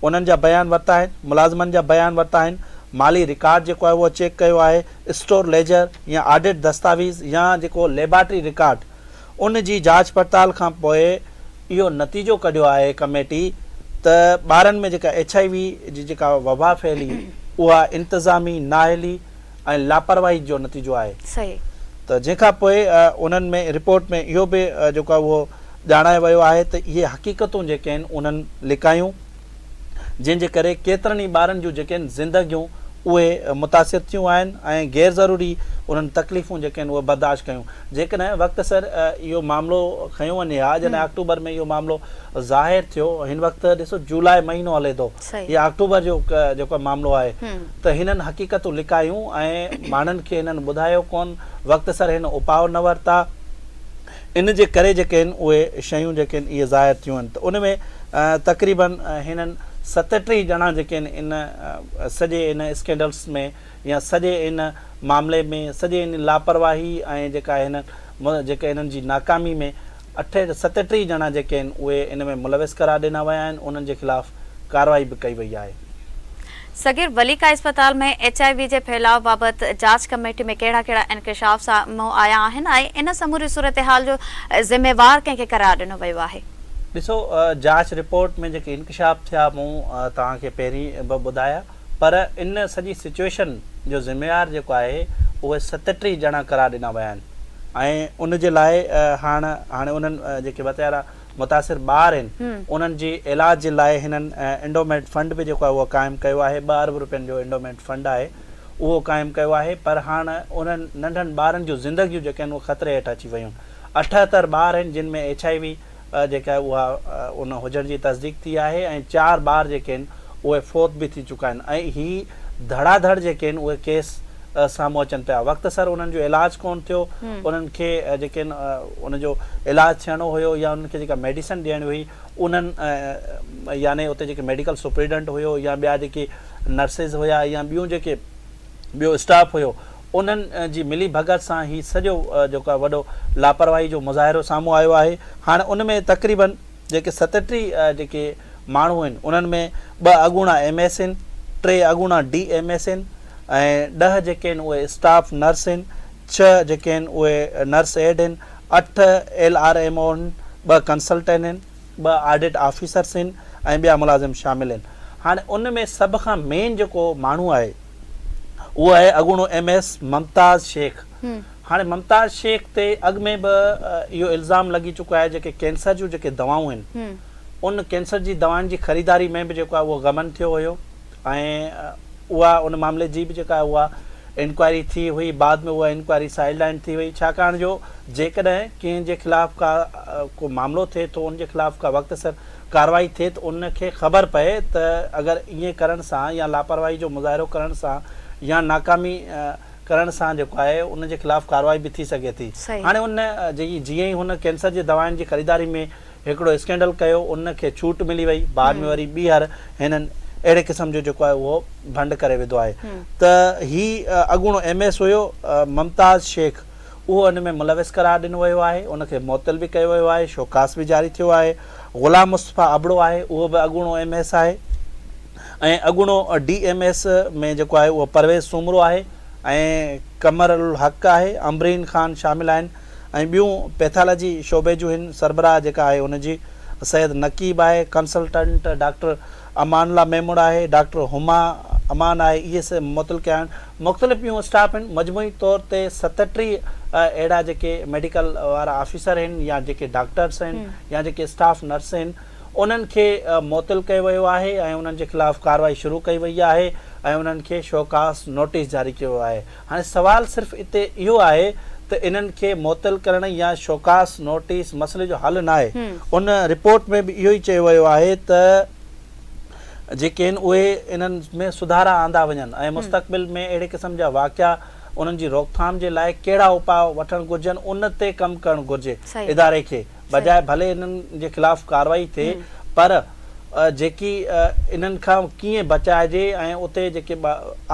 S2: انهن جا بيان ورتا آهن ملازمن جا بيان ورتا آهن مالي رڪارڊ جيڪو آهي اهو چيڪ ڪيو آهي اسٽور ليجر يا آڊٽ دستاويز يا جيڪو ليبارٽري رڪارڊ ان جي جاچ پڙتال کان پوء اهو نتيجو ڪڍيو آهي ڪميٽي ته ٻارن ۾ جيڪا ايڇ I V جي جيڪا وبا ڦهلي اها انتظامي نااهلي ۽ لاپرواهي جو نتيجو آهي ته جنهن کان پوء انهن ۾ رپورٽ ۾ اهو به جيڪو آهي اهو ڄاڻايو ويو آهي ته اهي حقيقتون جيڪي آهن انهن لڪايون جنهن جي ڪري ڪيترن ئي ٻارن جون جيڪي آهن زندگيون اهي متاثر ٿيون آهن ۽ غير ضروري انهن تڪليفون جيڪي آهن اهي برداشت ڪيون. جيڪڏهن وقت سر اهو معاملو کنيو وڃي ها جڏهن آڪٽوبر ۾ اهو معاملو ظاهر ٿيو هن وقت ڏسو جولاء مهينو هلي ٿو هي آڪٽوبر جو جيڪو معاملو آهي ته هنن حقيقتون لڪايون ۽ ماڻهن کي هنن ٻڌايو ڪون وقت سر هن اپاء نه ورتا. ان جي ڪري جيڪي آهن اهي شيون جيڪي آهن اهي ظاهر ٿيون آهن ته ان ۾ تقريبن هنن 37 ڄڻا جيڪي آهن ان سڄي ان اسڪينڊلس ۾ يا سڄي ان معاملي ۾ سڄي ان لاپرواهي ۽ جيڪا هن جيڪا انهن جي ناڪامي ۾ اٺ 37 ڄڻا جيڪي آهن اهي ان ۾ ملوث قرار ڏنا ويا آهن انهن جي خلاف ڪارروائي به ڪئي وئي آهي.
S1: صغير وليڪا اسپتال ۾ ايڇ I V جي ڦهلاء بابت جاچ ڪميٽي ۾ ڪهڙا ڪهڙا انڪشاف سامهون آيا آهن ۽ ان سموري صورتحال جو ذميوار ڪنهن کي قرار ڏنو ويو آهي؟
S2: ڏسو جاچ رپورٽ ۾ جيڪي انڪشاف ٿيا مون توهان کي پهرين به ٻڌايا پر ان سڄي سچوئيشن جو ذميوار جيڪو آهي اهي 37 ڄڻا قرار ڏنا ويا آهن ۽ ان جي لاء هاڻ هاڻي انهن جيڪي وتيارا متاثر ٻار آهن انهن جي علاج جي لاء هنن انڊومينٽ فنڊ به جيڪو آهي اهو قائم ڪيو آهي ٻه ارب روپين جو انڊومينٽ فنڊ آهي اهو قائم ڪيو آهي پر هاڻ انهن ننڍن ٻارن جون زندگيون جيڪي آهن اهي خطري هيٺ اچي ويون 78 ٻار آهن جن ۾ ايڇ I V جيڪا آهي اها ان هجڻ جي تصديق ٿي آهي ۽ چار ٻار جيڪي آهن اهي فوت به ٿي چڪا آهن ۽ هي ڌڙا ڌڙ جيڪي آهن اهي ڪيس سامهون اچن پيا وقت سر انهن جو علاج ڪونه ٿيو انهن کي جيڪي آهن ان جو علاج ٿيڻو هيو يا انهن کي جيڪا ميڊيسن ڏيڻي هئي انهن يعني اتي جيڪي ميڊيڪل سپريڊنٽ هيو يا ٻيا جيڪي نرسز هيا يا ٻيون جيڪي ٻيو اسٽاف هيو انهن جي ملي ڀڳت سان هي سڄو جيڪو آهي وڏو لاپرواهي جو مظاهرو سامهون آيو آهي هاڻي ان ۾ تقريبن جيڪي 37 جيڪي ماڻهو آهن انهن ۾ ٻه اڳوڻا ايم ايس آهن، ٽي اڳوڻا ڊي ايم ايس آهن ۽ ڏهه جيڪي آهن اهي اسٽاف نرس آهن، ڇهه جيڪي آهن اهي نرس ايڊ آهن، اٺ ايل آر ايم او آهن، ٻه ڪنسلٽنٽ آهن، ٻه آڊٽ آفيسرس آهن ۽ ٻيا ملازم شامل آهن. هاڻي ان ۾ سڀ کان مين جيڪو ماڻهو آهي اهو آهي اڳوڻو ايم ايس ممتاز شيخ. هاڻي ممتاز شيخ تي اڳ ۾ به اهو الزام لڳي چڪو آهي جيڪي ڪينسر جون جيڪي دوائون آهن ان ڪينسر جي دوائن جي خريداري ۾ به جيڪو آهي اهو غمن ٿيو هيو ۽ اها ان معاملي جي به جيڪا آهي اها انڪوائري ٿي هئي بعد ۾ اها انڪوائري سائيڊ لائن ٿي وئي ڇاڪاڻ جو جيڪڏهن ڪنهن جي خلاف ڪا ڪو معاملو ٿئي ٿو ان جي خلاف ڪا وقت سر ڪارروائي ٿئي ته ان کي خبر پئي ته اگر ائين ڪرڻ سان يا لاپرواهي جو مظاهرو ڪرڻ سان يا ناڪامي ڪرڻ سان جيڪو آهي ان جي خلاف ڪارروائي به ٿي سگهي ٿي. هاڻي ان جي جيئن ئي هن ڪينسر جي دوائن جي خريداري ۾ هڪڙو اسڪينڊل ڪيو ان کي ڇوٽ ملي وئي بعد ۾ وري ٻيهر هنن اهڙي قسم جو جيڪو آهي اهو ڀنڊ ڪري وڌو آهي ته هي اڳوڻو ايم ايس هيو ممتاز شيخ اهو ان ۾ ملوث قرار ڏنو ويو آهي ان کي معطل به ڪيو ويو آهي شوڪاس به جاري ٿيو آهي غلام مصطفيٰ ابڙو آهي اهو به اڳوڻو ايم ايس آهي ۽ اڳوڻو ڊي ايم ايس ۾ جيڪو آهي اهو پرويز سومرو آهي ۽ قمر الحق آهي، عنبرين خان شامل آهن ۽ ٻيون پيٿالاجي شعبي جون هن سربراهه جيڪا آهي ان جي سيد نقيب آهي، ڪنسلٽنٽ ڊاڪٽر امان الله ميمڻ آهي، ڊاڪٽر هما امان آهي اهي سڀ معطل ڪيا آهن. مختلف ٻيون اسٽاف آهن مجموعي طور تي 37 اهڙا جيڪي ميڊيڪل وارا آفيسر آهن يا جيڪي ڊاڪٽرس آهن يا جيڪي اسٽاف نرس آهن انهن کي معطل ڪيو ويو آهي ۽ انهن جي خلاف ڪارروائي شروع ڪئي وئي آهي ۽ انهن کي شوڪاز نوٽيس جاري ڪيو ويو آهي. هاڻي سوال صرف اتي اهو آهي ته انهن کي معطل ڪرڻ يا شوڪاز نوٽيس مسئلي جو حل ناهي. ان رپورٽ ۾ به اهو ئي چيو ويو آهي ته جيڪي آهن اهي انهن ۾ سڌارا آندا وڃن ۽ مستقبل ۾ اهڙي قسم جا واقعا انهن جي روڪٿام جي لاء ڪهڙا اپاء وٺڻ گهرجن ان تي ڪم ڪرڻ گهرجي اداري کي. بجاء ڀلي انهن جي خلاف ڪارروائي ٿئي پر جيڪي انهن کان ڪيئن بچائجي ۽ اتي جيڪي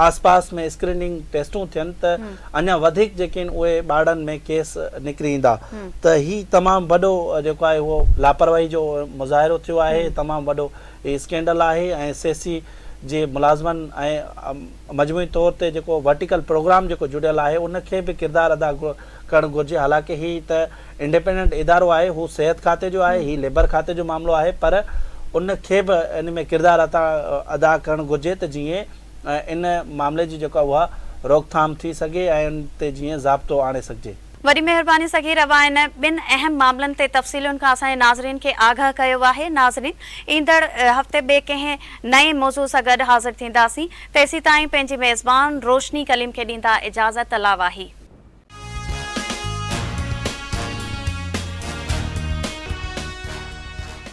S2: آس پاس ۾ اسڪريننگ ٽيسٽون ٿين ته اڃا وڌيڪ جيڪي آهن اهي ٻارڙن ۾ ڪيس نڪري ايندا ته هي تمام وڏو جيڪو آهي اهو لاپرواهي جو مظاهرو ٿيو آهي تمام وڏو هي اسڪينڊل آهي ۽ سي سي جي ملازمن ۽ مجموعي طور تي جيڪو ورٽيڪل پروگرام جيڪو جڙيل آهي ان کي به ڪردار ادا ڪرڻ گهرجي حالانڪه هي ته انڊيپينڊنٽ ادارو آهي، هو صحت کاتي جو آهي، هي ليبر کاتي جو معاملو آهي پر ان کي به ان ۾ ڪردار ادا ڪرڻ گهرجي ته جيئن ان معاملي جي جيڪا اها روڪٿام ٿي سگهي ۽ ان تي جيئن ضابطو آڻي سگهجي.
S1: وڏي مهرباني صغير اوهان ان ٻن اهم معاملن تي تفصيلن کان اسان جي ناظرين کي آگاهه ڪيو آهي ناظرين ايندڙ هفتي ٻئي ڪنهن نئين موضوع سان گڏ حاضر ٿينداسين تيسيتائين پنهنجي ميزبان روشني ڪليم کي ڏيندا اجازت الله واهي.